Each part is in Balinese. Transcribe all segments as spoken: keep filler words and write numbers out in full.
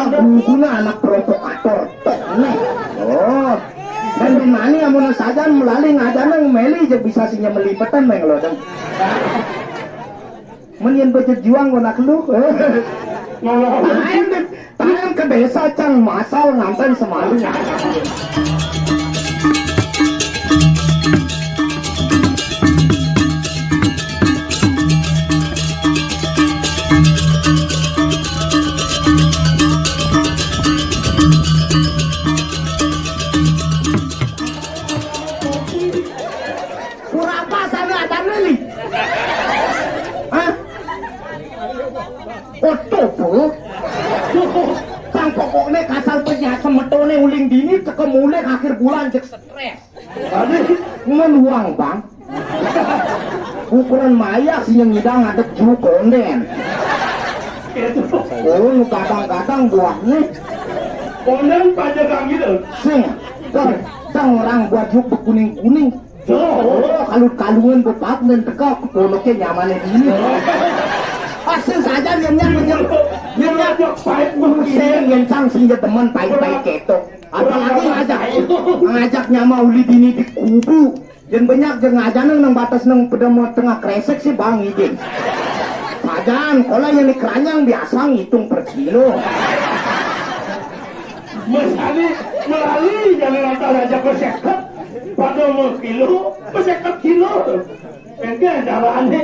Guguna anak provokator. Tok, nih. Oh. Dan di mana amun sajan melali ngajanang meli, jeg bisa sinya melipetan, Meng, lo, dong. Men yen bejeg juang gua nak lu. Taen deh, taen ke desa cang masal nganten semalu. Kurapa sana ada meli? Hah? Oto, Bu. Sang pokokne kasal penyiasem metone uling dini, teke mulih akhir bulan, jeg stres. Tadi men uang, Bang. Ukuran maya sih yang ngidang ngadep ju konden. Oh, nu gadang-gadang buahnya. Konden pada kang gitu. Sing, dong, dong orang buat ju bekuning-kuning. Oh, kalut-kalungan bepat dan teka ke pondoknya nyamannya dini. Pasti saja nyenyak, nyenyak. Nyenyak. Pahit mungkin. Sing, ngencang sing teman pahit-pahit ketok. Apalagi ngajak, ngajak nyama uli dini di kubu. Yen banyak jeung ngajanan nang batas nang peda mau tengah kresek sih, Bang, izin. Pajan, kalau yang di keranjang biasa ngitung per kilo. Mas Ani melali jangan rata raja peseket. Pada mau kilo, peseket kilo. Enggak, jalannya.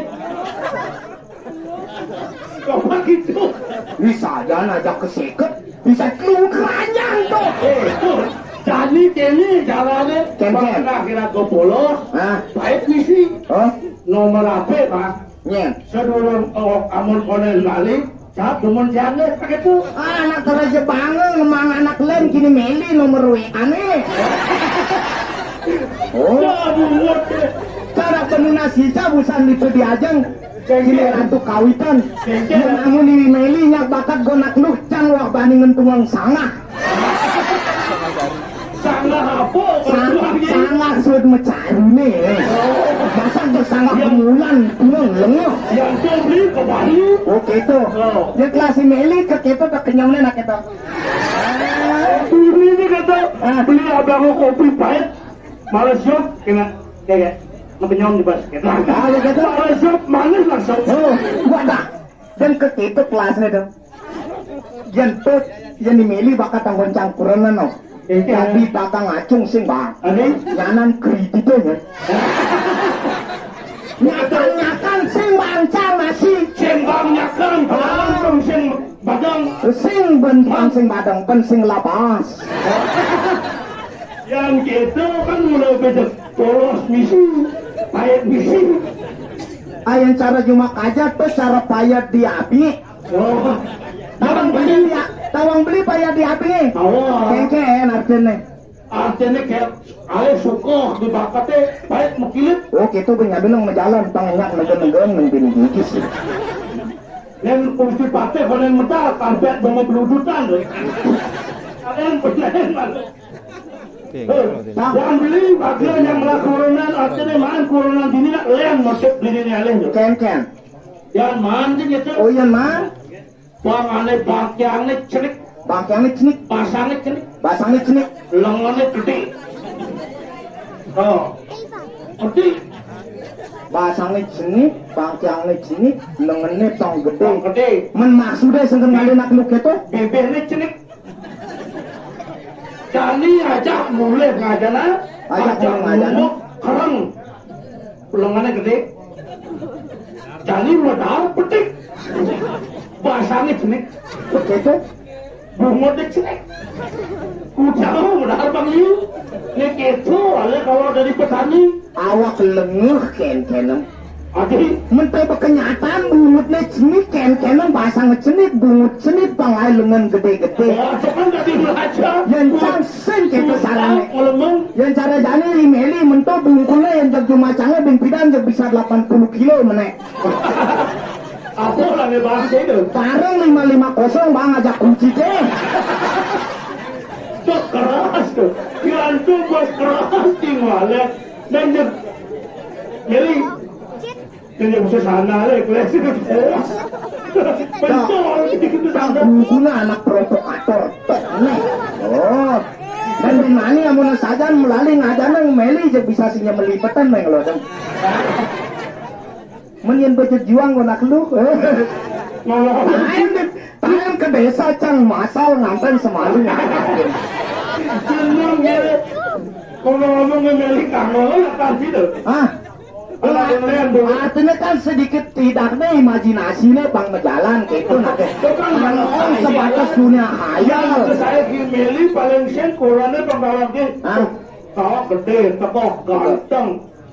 Coba gitu. Bisa aja aja keseket, bisa telu keranjang tuh. Eh, tuh. Jadi kene carane Ken, ken. Pernah kira ke polos. Hah? Pahit misi. Oh? Nomor apa, Pak? Nyen. Sedurung, oh, amun konen balik, saat demen jane pakai tuh. Ah, anak teraja bangun, emang anak len kini meli nomor W A ne. Oh. Aduh, cara penuna sisa busan itu diajeng. Ini ratu kawitan. Yang amun ini meli nyak bakat gonak nuh cang wah bandingan tuang sangah. Sangah apa? Sang-, sangah suud mecaru nih. Masa ke sangah pemulan tuang lengah. Yang beli ke Bali. Oh, gitu. Oh. Ya kelas si meli ke kita tak kenyangnya nak kita. Ini kata, ah, beli abang kopi pahit. Malah siap kena kayak ngepenyong di basket. Ah, ya gitu. Malah siap manis langsung. Oh, gua dah. Dan ke itu kelasnya dong. Yang tuh yang dimilih bakat tanggung cangkuran no. Iya. Tapi takang acung sing, Bang. Ada? Nyanan kreditnya. Nyakan-nyakan sing, Bang, cang masih. Sing, Bang, nyakan. Bang, sing badang. Sing ben, Bang, sing badang, ben sing lapas. Yang gitu kan mulai beda polos misi, payet misi. Ayan cara jumak aja tuh cara payet di abi. Oh. Tawang beli ya, tawang beli payet di abi. Oh. Kengken artinya. Artinya kayak ale suko di bakatnya payet mekilit. Oh, gitu, ben nyabi nang majalan, pang enak negen-negen nang bini gigis. Dan kursi partai kalau yang mental karpet mau beludutan. Kalian percaya mana? Oke, Eh, ngono, Din. Yang beli bagian yang melakukan artinya mana kurunan dini nak len masuk diri ni alih tu. Ken, ken. Yang mana tu kita? Oh, yang mana? Bang ane bangkiang ni cenik. Bangkiang ni cenik. Basang ni cenik. Basang ni cenik. Lengan ni gede. Oh. Gede. Basang ni cenik, bangkiang ni cenik, lengan ni tong gede. Tong gede. Men maksudnya sengken ngalih nak lu keto? Bibir ni cenik. Jani ajak mulih ngajana, ajak ajak mulih ngajana. Ngomong kereng. Lengannya gede. Jani modal petik. Basangnya jenik. Begitu. Bungut dia jenik. Kujau modal Bang Liu. Ini gitu, oleh kalau dari petani. Awak lengeh, ken-kenem. Adi. Mentai bekenyataan, bungutnya cenit, ken-kenem, basang cenit, bungut cenit, pangai lengan gede-gede. Ya, itu kan tadi belajar. Yang cang sing kita sarane. Melemeng. Yang cara jani limeli, mentok bungkulnya, yang jag jumacangnya, bing pidan, jag bisa delapan puluh kilo, menek. Apa lah ni bahasa itu? Tarung lima lima kosong, Bang, ajak kunci deh. Cok keras tu. Gantung bos keras, ting walet. Dan dia, jadi, dan dia bisa sana, leh, kelas itu. Betul, itu sana. Guna anak provokator. Ajan melaling, ajan nang meli, jeg bisa sinya melipetan, Meng, lo, dong. Men yen bejut juang, gua nak lu. Taen, taen ke desa, cang, masal nganten semalu. Jeneng, ya. Ngomong-ngomong, meli kanggo, apa sih, tuh? Hah? Artinya kan sedikit tidak nih imajinasinya, bang, berjalan gitu, nah. Yang orang sebatas dunia hayal. Saya di meli paling sen kurangnya penggalan dia. Hah? Tawa gede, teko, ganteng.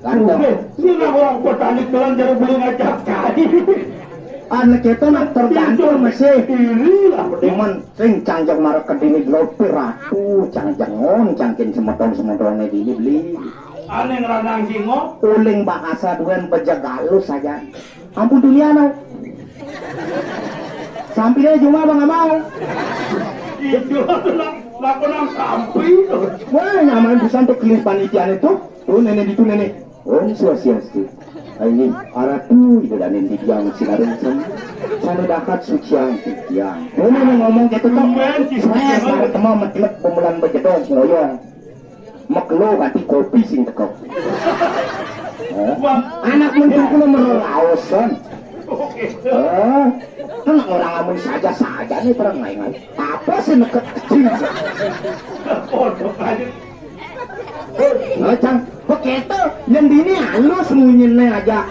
Ganteng. Ini lah orang petani jalan jadi beli ngajak cari. Anak itu nak tergantung masih. Inilah, cuman sing cangjang marek kedini, lopi ratu, cangjengon, cangkin semeton-semetonnya dini beli. Ane ngeranang singo. Uling bahasa duen bejeg halus aja. Ampun dunia, no. Sampinya cuma, bang, nggak mau. Itu lah, lah, kenang sampi. Wah, nyaman pisan tuh keling panitian itu. Tuh, nenek itu, nenek. Om Swastiastu. Ini aratu itu dan yang dibiang sinarungsem. Sana dakat suciang titiang. Nenek ngomong gitu tuh. Saya sama teman mencelek pemulan bejedong ngoyong. Mekelo kanti kopi sing teko. Eh? Anak mentung kula merlaosan. Eh, kan orang amun saja-saja nih, terang lain. Apa sih neket kecil? Kodok aja. Nah, cang, begitu, yang dini halus munyine aja.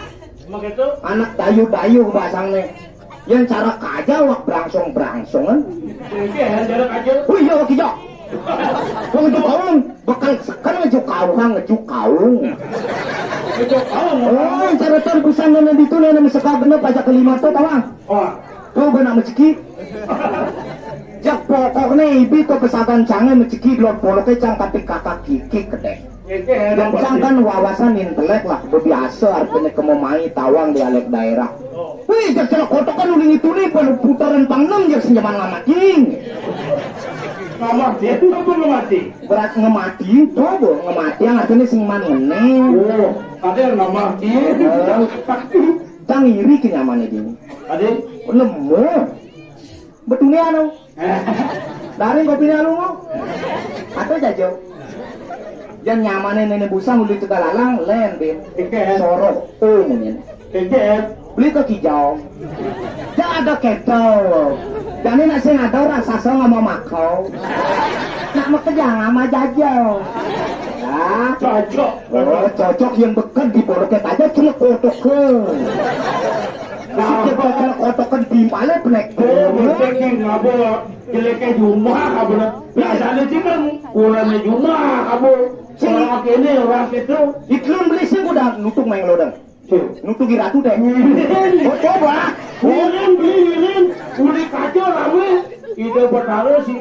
Begitu? Anak dayu-dayu basang nih. Yang cara kaja wak berangsung-berangsungan. Oke, yang cara kaja. Oh iya, oke, Jok. Wong itu kaung, bakal sekan ngejuk kaung, ngejuk kaung. Ngejuk kaung. Oh, yang cara tuh bisa nana itu, nana meseka bener pajak kelima tuh, tawang. Oh. Tuh, gua nak meceki. Jak pokoknya ibi tuh pesakan cange meceki, belum poloke cang tapi kakak kiki kedek. Yang cang kan wawasan intelek lah, udah biasa artinya kememai tawang dialek daerah. Wih, jak celak kotok kan uling itu nih, pada putaran pangnem jak senjaman ngamating. Ngamati, itu apa ngamati? Berat ngemati, coba ngemati yang artinya sing man ngene. Oh, ada yang ngamati. Eh, cang iri kenyamannya dini. Ada? Nemu. Betulnya anu. Dari kopinya lu mau? Atau jajo? Yang nyamannya nenek busa mulai Tegalalang, len, bin. Sorok, oh, mungkin. Beli ke kijau. Dia ada keto. Dan ini nasi ada orang sasa nggak mau makau. Nak mau kerja nggak mau jajo. Ya. Cocok. Oh, cocok yang beken di pondok aja cuma kotok ke. Nah, kita bakal kotokan timpalnya penek. Oh, berarti ngabo jeleknya cuma apa? Biasanya sih kan kurangnya cuma apa? Orang ini orang itu. Itu beli sih udah nutup main lodang. Nutugi ratu deh. Ngiring. Oh, coba. Ngiring, beli ngiring. Uli kaca rame. Ide Betara si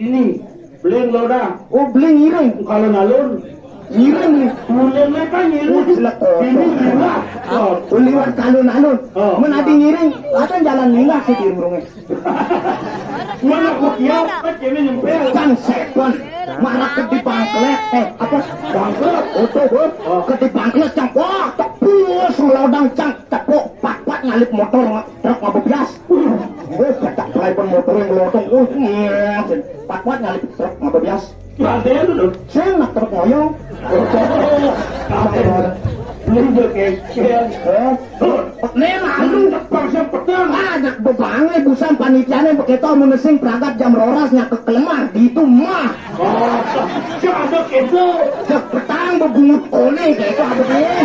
ini. Beling lo dah. Oh, beling ngiring. Kalau nalun. Ngiring nih. Ngiring mereka ngiring. Oh, jelek. Ini gila. Oh. Liwat kalun-alun. Oh. Menadi ngiring, ada jalan ngilah sih di rumah. Mana kok dia? Kan cewek nyempel. Kan setan. Marak ke di bangklet, eh, apa? Bangklet, oto, bos. Oh. Ke di bangklet, cang. Wah, tepus, melodang, cang. Tepuk, pat-pat, ngalip motor, nge-, truk, nggak bebias. Oh, petak pelayan motor yang melodong. Oh, iya. Pat-pat, ngalip truk, nggak bebias. Raden, lho. Sing nak truk ngoyong. Raden. Ini udah kecil. Eh? Ini malu. Paksa petang. Anak bebange busan panitiane begitu mun sing pragat jam roras nyak kekelemah gitu mah. Oh, si ada gitu. Cek petang bebungut kone gitu ada deh.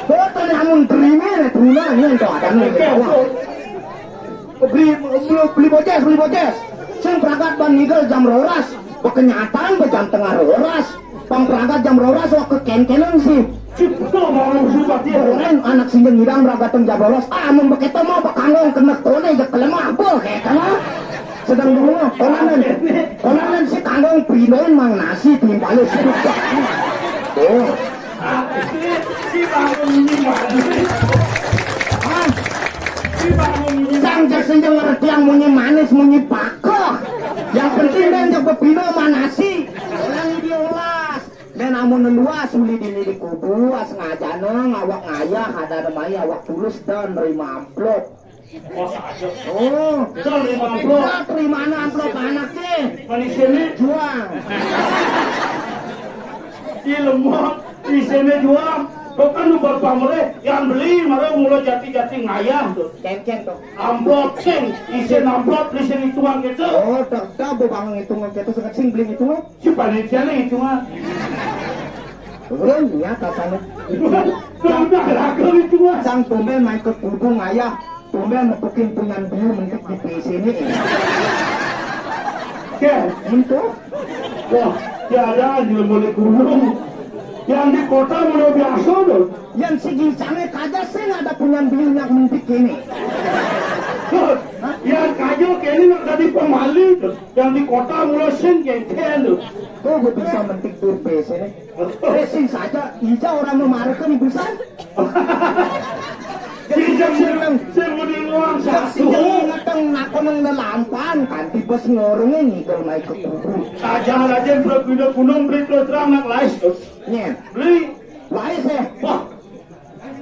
Boten namun terima nih, tuna nih, tuh ada nih. Beli, beli, beli bojes, beli bojes. Sing pragat ban nigel jam roras, bekenyataan be jam tengah roras. Pang pragat jam roras, wah kekenkenan sih. Cipto mau berubah dia. Keren anak sinjeng ngidang pragat teng jam roras. Ah, mun beketo mau bekanggong kena kone je kelemah, bol kayak kena. Sedang di rumah, konanen, konanen si kanggong pindoin mang nasi timbale sedut. Oh. Si bangun ini manis. Hah? Si bangun ini. Sang jas senjang ngerti yang munyi manis, munyi pakoh. Yang penting dan jok pepino manasi. Yang diolas. Dan amun luas uli dini di kubu, as ngajana, ngawak ngayah, ada nemai awak tulus dan nerima amplop. Oh, saja. Oh. Terima amplop. Terima amplop anak sih. Manis ini. Juang. Di lemot, isiné juang. Kok kan nu pamrih, yang beli, mara mula jati-jati ngayah to. Kénkén to. Amplop sing, isin amplop, isin itungan kéto. Oh, tak, tak, bu bang itungan kéto, sangat sing beli itungan. Si panitiané itungan. Urang niat asané. Udah, lagu itungan. Sang tumbén main ke kubu ngayah. Tumbén nepukin punyan biu mentik di P C né. Ké, mentuk. Wah, tiada aja mulai gunung. Yang di kota mulai biasa tuh. Yang si gincangnya kaja sih ada punyan biu yang mentik ini. Tuh, yang kaja kene nak jadi pemali tuh. Yang di kota mulai sing kénkén tuh. Tuh, gue bisa mentik di P C né. Racing saja, ija orang memarekan busan. Jadi jam seneng. Sing muni nguang satu. Sing ngeteng nakon nang lelampan, kanti bos ngorongnya ngigel naik ke kubu. Saja aja berguna gunung beri terus terang nak lais. Nyén. Beli. Lais ya. Wah.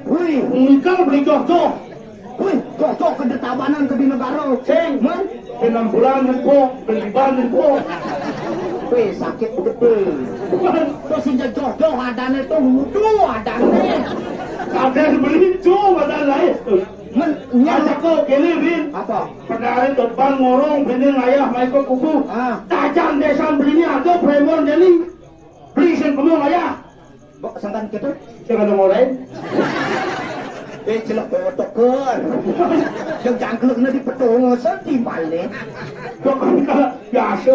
Wih, engkau beli cocok. Wih, cocok ke detabanan ke di negara. Sing. Man. Enam bulan nempok, beli ban nempok. Wih, sakit gede. Terus si jodoh adane tuh wudu adane. Ada beli cuma ada lain tuh. Men, nyata kok kene Rin. Apa? Pedare terbang ngorong bini ngayah mai ke kubu. Ah. Tajam desan belinya ada premon jadi. Beli sing kemong ayah. Mbok sangkan kéto? Sing ada mulai. Eh, celek bawa teker. Yang jangkrik na di petung, setimbal nih. Kok kan biasa.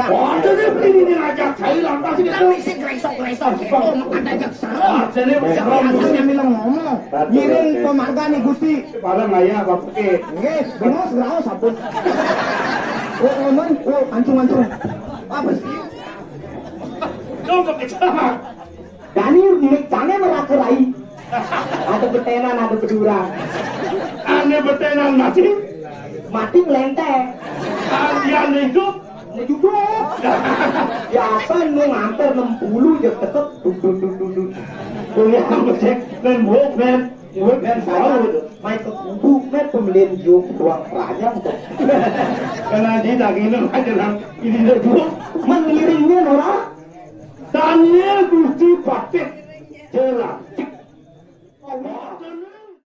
Ada nih ini nih ngajak saya lantas gitu. Tapi si gresok-gresok itu ada yang serem. Ada nih serem. Biasanya bilang ngomong. Ngiring pemarga nih Gusti. Pada ngayah apa pakai? Nggih, bingung segera sampun. Oh, ngomong, oh, ancung-ancung. Apa sih? Dani mik jane merake rai. Ada betenan, ada beduran. Ane betenan mati. Mati ngelentek. Andian hidup. Hidup. Biasa nu nganter enam puluh ya tetep duduk duduk duduk. Kuliah ngecek dan bok ben. Bok ben selalu itu. Mai ke kubu kan pembelian jiwa petuang kerajaan tuh. Karena di daging itu aja nang ini dulu. Mengiringnya orang. Daniel Gusti Patih Jelantik.